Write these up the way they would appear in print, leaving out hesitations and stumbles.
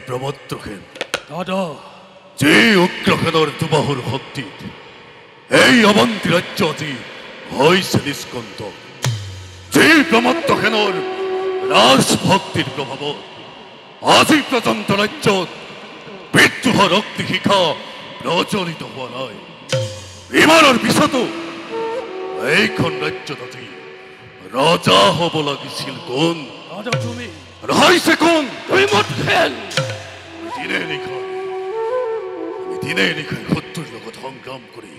প্ৰমত্তসেন দাদা, যি উগ্ৰসেনৰ দুবাহুৰ শক্তিত এই অৱন্তী ৰাজ্য আজি হৈছে নিষ্কন্ত, যি প্ৰমত্তসেনৰ ৰাজভক্তিৰ প্ৰভাৱত আজি পৰ্যন্ত ৰাজ্যত বিদ্ৰোহৰ অগ্নিশিখা প্ৰজ্বলিত হোৱা নাই, ইমানৰ পিছতো এইখন ৰাজ্যত আজি ৰজা হ'ব লাগিছিল কোন? তুমি। হৈছে কোন? দিনে আমি দিনে নিশাই শত্ৰুৰ লগত সংগ্ৰাম কৰি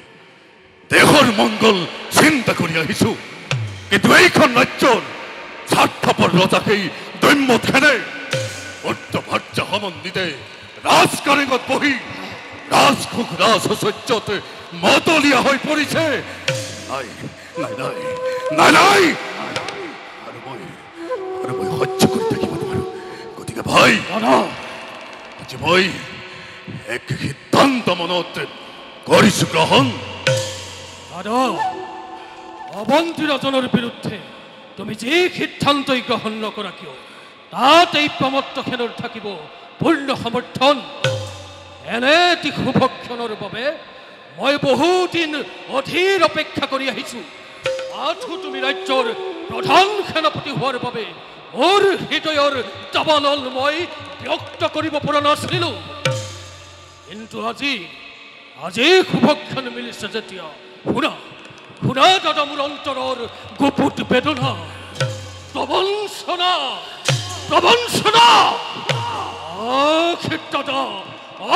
দেশৰ মংগল চিন্তা কৰি আহিছো, কিন্তু এইখন ৰাজ্যৰ স্বাৰ্থপৰ ৰজাকেই দৈম্যত খেনে অৰ্ধভাৰ্য সমন্বিতে ৰাজকাৰেঙত বহি ৰাজসুখ ৰাজশৌৰ্যত মতলীয়া হৈ পৰিছে। নাই নাই নাই নাই নাই, আৰু মই সহ্য কৰি থাকিব নোৱাৰো। গতিকে ভাই, আজি মই এক সিদ্ধান্ত মনত কৰিছো গ্ৰহণ। দাদা, অৱন্তী ৰজনৰ বিৰুদ্ধে তুমি যি সিদ্ধান্তই গ্ৰহণ নকৰা কিয়, তাত এই প্ৰমত্তসেনৰ থাকিব পূৰ্ণ সমৰ্থন। এনে এটি শুভক্ষণৰ বাবে মই বহুদিন অধীৰ অপেক্ষা কৰি আহিছোঁ। আথো তুমি ৰাজ্যৰ প্ৰধান সেনাপতি হোৱাৰ বাবে মোৰ হৃদয়ৰ দাবানল মই ব্যক্ত কৰিব পৰা নাছিলোঁ, কিন্তু আজি আজি শুভক্ষণ মিলিছে যেতিয়া, শুনা শুনা দাদা, মোৰ অন্তৰৰ গুপুত বেদনা, প্ৰবঞ্চনা প্ৰবঞ্চনা। দাদা,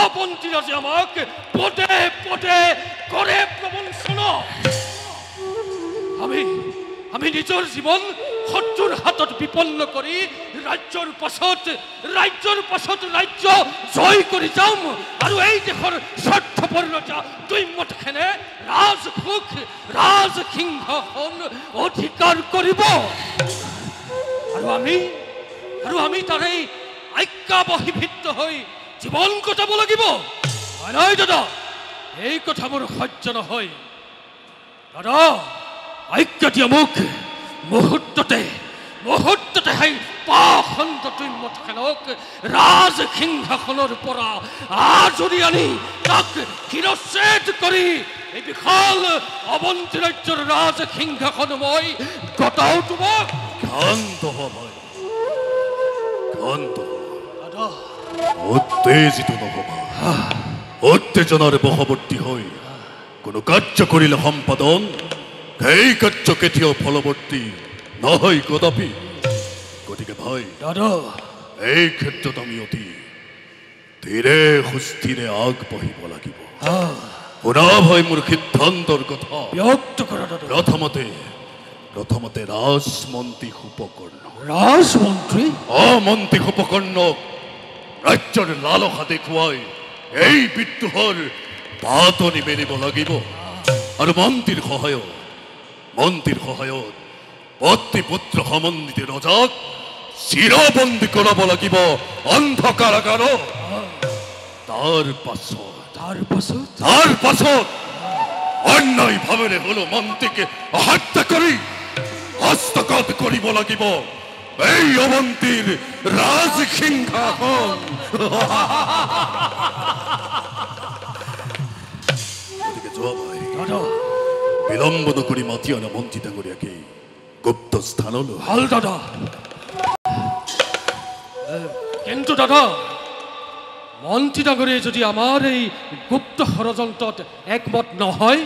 অৱন্তী ৰাজে আমাক পদে পদে কৰে প্ৰবঞ্চনা। আমি আমি নিজৰ জীৱন শত্ৰুৰ হাতত বিপন্ন কৰি ৰাজ্যৰ পাছত ৰাজ্য জয় কৰি যাম, আৰু এই দেশৰ স্বাৰ্থপৰ ৰজা দৈম্যতসেনে ৰাজসুখ ৰাজসিংহাসন অধিকাৰ কৰিব, আৰু আমি তাৰে আজ্ঞাবহিভূত হৈ জীৱন কটাব লাগিব। নাই দাদা, এই কথা মোৰ সহ্য নহয়। দাদা, আজ্ঞা দিয়া মোক মুহূৰ্ততে সেই পাখণ্ড দৈম্যতসেনক ৰাজসিংহাসনৰ পৰা আজৰি আনি তাক শিৰচ্ছেদ কৰি এই বিশাল অৱন্তী ৰাজ্যৰ ৰাজসিংহাসন মই গতাও তোমাক। ক্ষান্ত হোৱা ভাই, ক্ষান্ত হোৱা, উত্তেজিত নহবা। উত্তেজনাৰ বশৱৰ্তী হৈ কোনো কাৰ্য কৰিলে সম্পাদন, সেই কাৰ্য কেতিয়াও ফলৱৰ্তী নহয় কদাপি। গতিকে ভাই দাদা, এই ক্ষেত্ৰত আমি অতি ধীৰে সুস্থিৰে আগবাঢ়িব লাগিব। শুনা ভাই, মোৰ সিদ্ধান্তৰ কথা ব্যক্ত কৰা। প্ৰথমতে ৰাজমন্ত্ৰী সুপকৰ্ণ, ৰাজমন্ত্ৰী মন্ত্ৰী সুপকৰ্ণক ৰাজ্যৰ লালসা দেখুৱাই এই বিদ্ৰোহৰ পাতনি মেলিব লাগিব, আৰু মন্ত্ৰীৰ সহায়ত পত্নী পুত্ৰ সমন্বিত ৰজাক চিৰবন্দী কৰাব লাগিব অন্ধকাৰাগাৰত। তাৰ পাছত অন্যায় ভাৱেৰে হলো মন্ত্ৰীক হত্যা কৰি হস্তগত কৰিব লাগিব এই অৱন্তীৰ ৰাজসিংহাসন। গতিকে যোৱা ভাই, বিলম্ব নকৰি মাতি অনা মন্ত্ৰী ডাঙৰীয়াকে গুপ্ত স্থানলৈ। ভাল দাদা, কিন্তু দাদা, মন্ত্ৰী ডাঙৰীয়াই যদি আমাৰ এই গুপ্ত ষড়যন্ত্ৰত একমত নহয়,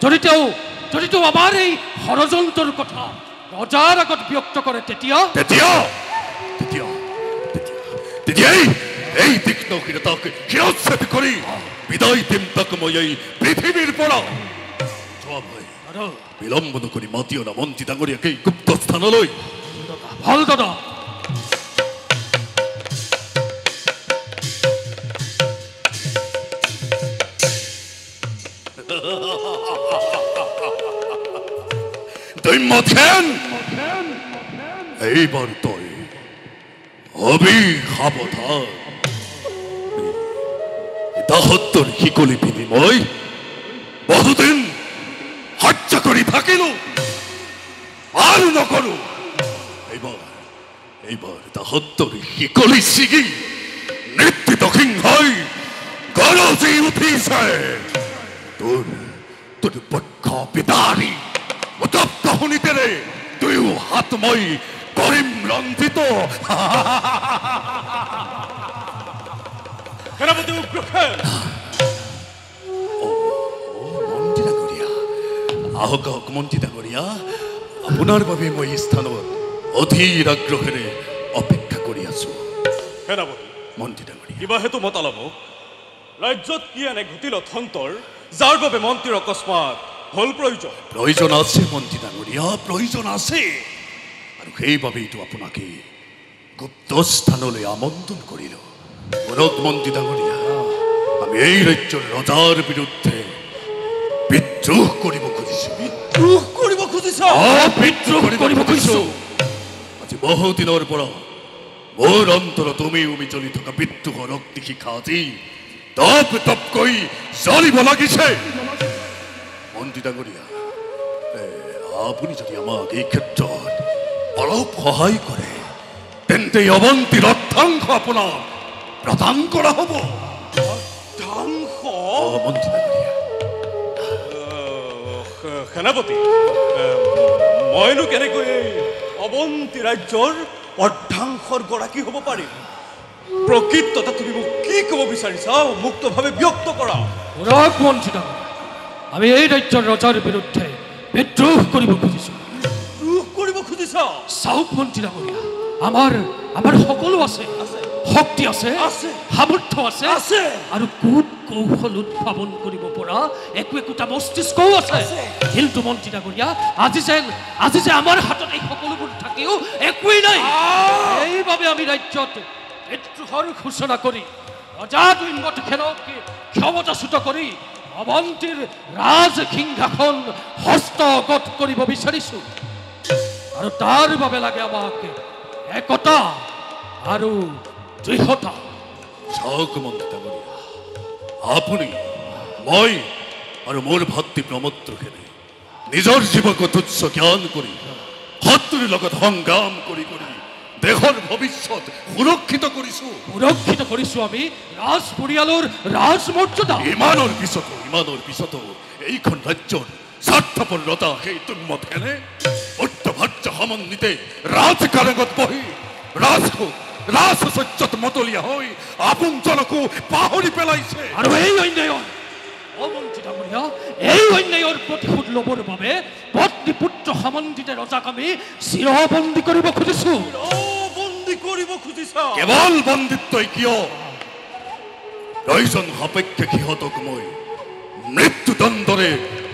যদি তেওঁ আমাৰ এই ষড়যন্ত্ৰৰ কথা ৰজাৰ আগত ব্যক্ত কৰে, তেতিয়া তেতিয়া তেতিয়া তেতিয়াই এই তীক্ষ্ণ শিৰতাক শিৰচ্ছেদ কৰি বিদায় দিম তাক মই এই পৃথিৱীৰ পৰা। যোৱা ভাই, বিলম্ব নকৰি মাতি অনা মন্ত্ৰী ডাঙৰীয়াকে গুপ্ত স্থানলৈ। ভাল দাদা। দৈম্যথেন, এইবাৰ তই হবি সাৱধান। দাসত্বৰ শিকলি পিন্ধি মই বহুদিন সহ্য কৰি থাকিলো, আৰু নকৰো। এইবাৰ দাসত্বৰ শিকলি ছিগি উঠিছে। তোৰ তোৰ পক্ষ বিদাৰি উত্তপ্ত শোণিতেৰে দুয়ো হাত মই কৰিম ৰঞ্জিত। সেনাপতি উগ্ৰসেন! মন্ত্ৰী ডাঙৰীয়া, আহক আহক মন্ত্ৰী ডাঙৰীয়া, আপোনাৰ বাবে মই এই স্থানত অধীৰ আগ্ৰহেৰে অপেক্ষা কৰি আছো। সেনাপতি, মন্ত্ৰী ডাঙৰীয়া, কিবা হেতু মতালব ৰাজ্যত কি এনে ঘটিল অথন্তৰ যাৰ বাবে মন্ত্ৰীৰ অকস্মাত হ'ল প্ৰয়োজন? প্ৰয়োজন আছে মন্ত্ৰী ডাঙৰীয়া, প্ৰয়োজন আছে, আৰু সেইবাবেইতো আপোনাকে গুপ্ত স্থানলৈ আমন্ত্ৰণ কৰিলো। শুনক মন্ত্ৰী ডাঙৰীয়া, আমি এই ৰাজ্যৰ ৰজাৰ বিৰুদ্ধে বিদ্ৰোহ কৰিব খুজিছো। বিদ্ৰোহ কৰিব খুজিছ? বিদ্ৰোহ কৰিব খুজিছো। আজি বহু দিনৰ পৰা মোৰ অন্তৰত উমি উমি জ্বলি থকা বিদ্ৰোহৰ অগ্নিশিখা আজি তপ তপকৈ জ্বলিব লাগিছে। মন্ত্ৰী ডাঙৰীয়া, আপুনি যদি আমাক এই ক্ষেত্ৰত অলপ সহায় কৰে তেন্তে অৱন্তীৰ অৰ্ধাংশ আপোনাক প্ৰদান কৰা হ'ব। অৰ্ধাংশ? মন্ত্ৰী ডাঙৰীয়া। সেনাপতি, মইনো কেনেকৈ এই অৱন্তী ৰাজ্যৰ অৰ্ধাংশৰ গৰাকী হ'ব পাৰিম? প্ৰকৃততে তুমি মোক কি ক'ব বিচাৰিছা মুক্তভাৱে ব্যক্ত কৰা। শুনক মন্ত্ৰী ডাঙৰীয়া, আমি এই ৰাজ্যৰ ৰজাৰ বিৰুদ্ধে বিদ্ৰোহ কৰিব খুজিছো। বিদ্ৰোহ কৰিব খুজিছ? চাওক মন্ত্ৰী ডাঙৰীয়া, আমাৰ আমাৰ সকলো আছে, শক্তি আছে, সামৰ্থ্য আছে, আৰু কূট কৌশল উদ্ভাৱন কৰিব পৰা একো একোটা মস্তিষ্কও আছে। কিন্তু মন্ত্ৰী ডাঙৰীয়া, আজি যে আমাৰ হাতত এই সকলোবোৰ থাকিও একোৱেই নাই। এইবাবে আমি ৰাজ্যত বিদ্ৰোহৰ ঘোষণা কৰি ৰজা দুৰ্মত খেলক ক্ষমতাচ্যুত কৰি অৱন্তীৰ ৰাজ সিংহাসন হস্তগত কৰিব বিচাৰিছো। আৰু তাৰ বাবে লাগে আমাক একতা আৰু দৃঢ়তা। চাওক মন্ত্ৰী ডাঙৰীয়া, আপুনি, মই আৰু মোৰ ভাতৃ প্ৰমত্ৰসেনে নিজৰ জীৱক তুচ্ছ জ্ঞান কৰি শত্ৰুৰ লগত সংগ্ৰাম কৰি কৰি দেশৰ ভৱিষ্যত সুৰক্ষিত কৰিছো। সুৰক্ষিত কৰিছো আমি ৰাজ পৰিয়ালৰ ৰাজমৰ্যাদা। ইমানৰ পিছতো এইখন ৰাজ্যৰ স্বাৰ্থপৰ ৰজা সেই তুন্মত সেনে অত্যভাৰ্য সমন্বিতে ৰাজকাৰঙত বহি ৰাজসুখ ৰাজশস্যত মতলীয়া হৈ আপোনজনকো পাহৰি পেলাইছে। আৰু এই অন্যায়ৰ, অমন্ত্ৰী ডাঙৰীয়া, এই অন্যায়ৰ প্ৰতিশোধ ল'বৰ বাবে পত্নী পুত্ৰ সমন্বিতে ৰজাক আমি চিৰবন্দী কৰিব খুজিছো। বন্দী কৰিব খুজিছ? কেৱল বন্দীত্বই কিয়, প্ৰয়োজন সাপেক্ষে সিহঁতক মই মৃত্যুদণ্ডৰে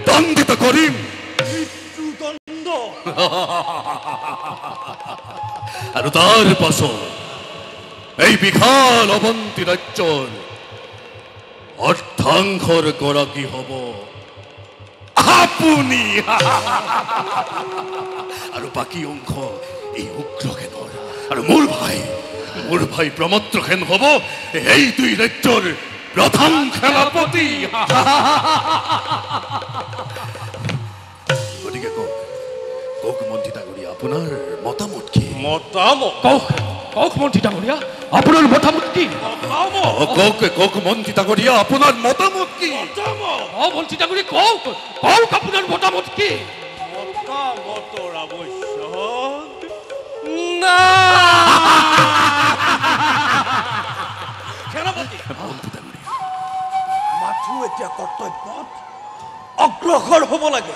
দণ্ডিত কৰিম। মৃত্যুদণ্ড? আৰু তাৰ পাছত এই বিশাল অৱন্তী ৰাজ্যৰ অৰ্ধাংশৰ গৰাকী হ'ব আপুনি, আৰু বাকী অংশ এই উগ্ৰসেনৰ আৰু মোৰ ভাই প্ৰমত্ৰসেন হ'ব এই দুই ৰাজ্যৰ প্ৰধান সেনাপতি। গতিকে কওক কওক মন্ত্ৰী ডাঙৰীয়া, আপোনাৰ মতামত কি? মতামত? কওক কওক মন্ত্ৰী ডাঙৰীয়া, আপোনাৰ মতামত কি? কওক কওক মন্ত্ৰী ডাঙৰীয়া, আপোনাৰ মতামত কি? মন্ত্ৰী ডাঙৰীয়া কওক কওক, আপোনাৰ মতামত কি? মতামতৰ আৱশ্যক নাই। সেনাপতি, মাথো এতিয়া কৰ্তব্যত অগ্ৰসৰ হ'ব লাগে।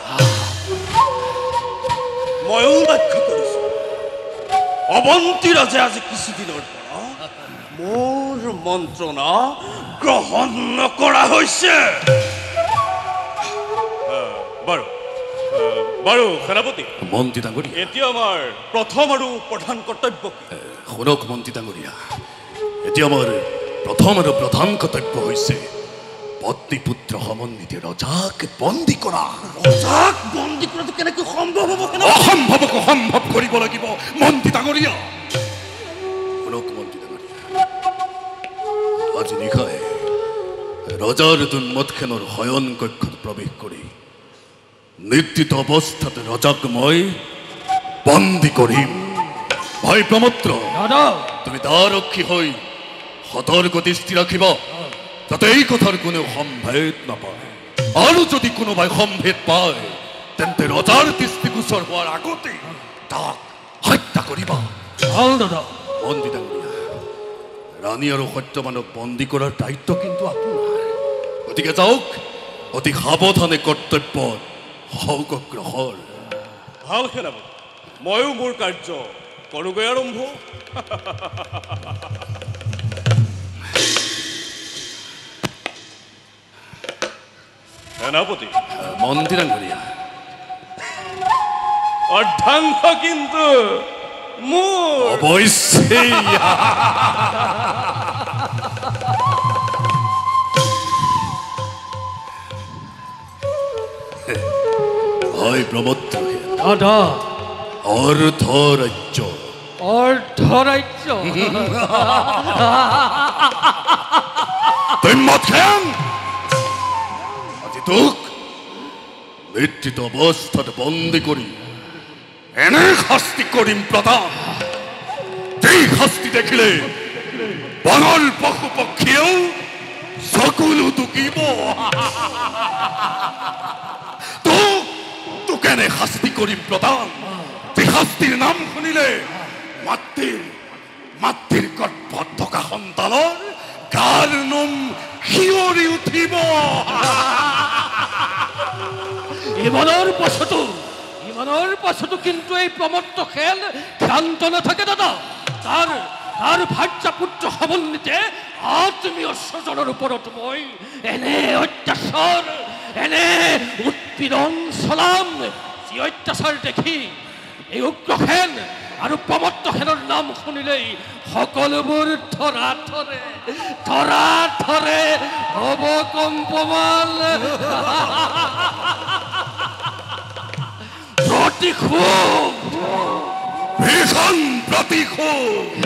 ময়ো লক্ষ্য কৰিছো অৱন্তী ৰাজে আজি কিছুদিনৰ পৰা মোৰ মন্ত্ৰণা গ্ৰহণ নকৰা হৈছে। বাৰু বাৰু সেনাপতি, মন্ত্ৰী ডাঙৰীয়া, এতিয়া আমাৰ প্ৰথম আৰু প্ৰধান কৰ্তব্য কি? শুনক মন্ত্ৰী ডাঙৰীয়া, এতিয়া আমাৰ প্ৰথম আৰু প্ৰধান কৰ্তব্য হৈছে পত্নী পুত্ৰ সমন্বিতে ৰজাক বন্দী কৰা। ৰজাক বন্দী কৰাটো কেনেকৈ সম্ভৱ হ'ব? অসম্ভৱক সম্ভৱ কৰিব লাগিব মন্ত্ৰী ডাঙৰীয়া। শুনক মন্ত্ৰী ডাঙৰীয়া, আজি নিশাই ৰজাৰ দুন্মতখেনৰ শয়ন কক্ষত প্ৰৱেশ কৰি নিদ্ৰিত অৱস্থাত ৰজাক মই বন্দী কৰিম। ভাই প্ৰমত্ৰ, তুমি দ্বাৰক্ষী হৈ সতৰ্ক দৃষ্টি ৰাখিব। যাতে এই কথাৰ কোনেও সম্ভেদ নাপায়। আৰু যদি কোনোবাই সম্ভেদ পায় তেন্তে ৰজাৰ দৃষ্টিগোচৰ হোৱাৰ আগতে তাক হত্যা কৰিবা। ভাল দাদা। বন্দী ডাঙৰীয়া, ৰাণী আৰু সত্যবানক বন্দী কৰাৰ দায়িত্ব কিন্তু আপোনাৰ। গতিকে যাওক, অতি সাৱধানে কৰ্তব্যত হওক অগ্ৰসৰ। ভাল সেনাপতি, ময়ো মোৰ কাৰ্য কৰোগৈ আৰম্ভ। সেনাপতি। মন্ত্ৰী ডাঙৰীয়া, অৰ্ধাংশ কিন্তু মোৰ। অৱশ্যেই। হয় প্ৰমত্ত দাদা, অৰ্ধ ৰাজ্য। অৰ্ধ ৰাজ্য? তই মদ খেন, আজি তোক মৃত্যুত অৱস্থাত বন্দী কৰি এনে শাস্তি কৰিম প্ৰদান, যেই শাস্তি দেখিলে বনৰ পশু পক্ষীয়েও চকুলো টুকিব। তোক এনে শাস্তি কৰিম প্ৰদান, যে শাস্তিৰ নাম শুনিলে মাতৃৰ গৰ্ভত থকা সন্তানৰ গাৰ নোম শিয়ৰি উঠিব। ইমানৰ পাছতো কিন্তু এই প্ৰমত্ত খেল ক্ষান্ত নাথাকে দাদা। তাৰ ভাৰ্যা পুত্ৰ সমন্বিতে আত্মীয় স্বজনৰ ওপৰত মই এনে অত্যাচাৰ, এনে উৎপীড়ন চলাম, যি অত্যাচাৰ দেখি এই উগ্ৰসেন আৰু প্ৰমত্ত সেনৰ নাম শুনিলেই সকলোবোৰ ধৰা ধৰে ধৰা ধৰে হ'ব কম্পমান। প্ৰতিশোধ, ভীষণ প্ৰতিশোধ।